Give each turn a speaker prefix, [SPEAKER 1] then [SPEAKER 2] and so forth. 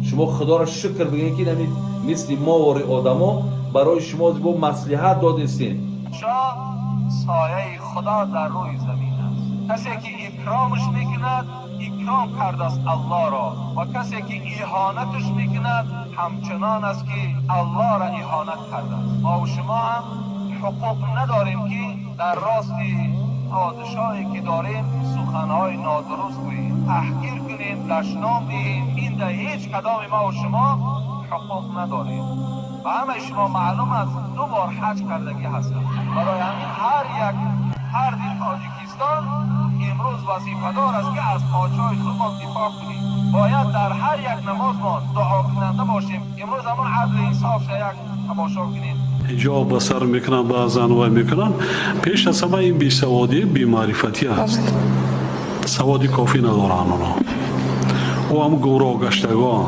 [SPEAKER 1] Шумо Худоро шукр бигӯед, ки ҳамин мисли мо вори одамо барои шумо бо маслиҳат додистем.
[SPEAKER 2] Шоҳ сояи Худо дар рӯи замин аст. Касе ки икромаш мекунад, икром кардааст Аллоҳро, ва касе ки иҳонаташ мекунад, ҳамчунон аст, ки Аллоҳро иҳонат кардааст. Мо ва шумо ҳам ҳуқуқ надорем, ки дар рости подшоҳе ки дорем, суханҳои нодуруст гӯем, таҳқир кунем, дашном диҳем. Ин дар ҳеҷ кадоми мо ва шумо ҳуқуқ надорем. Ба ҳамаи шумо маълум аст, ду бор ҳаҷ кардагӣ ҳастам. Барои ҳамин ҳар як фарди Тоҷикистон имрӯз вазифадор аст, ки аз подшоҳи худмон дифоъ кунем. Бояд дар ҳар як намозмон дуокунанда бошем. Имрӯз ҳамон адлу инсоф як тамошо кунем.
[SPEAKER 3] Ҳиҷоб ба сар мекунанд, баъзан вай мекунанд. Пеш аз ҳама ин бесаводӣ, бемаърифатӣ аст. Саводи кофӣ надоранд онҳо. Ӯ ҳам гумроҳ гаштагон.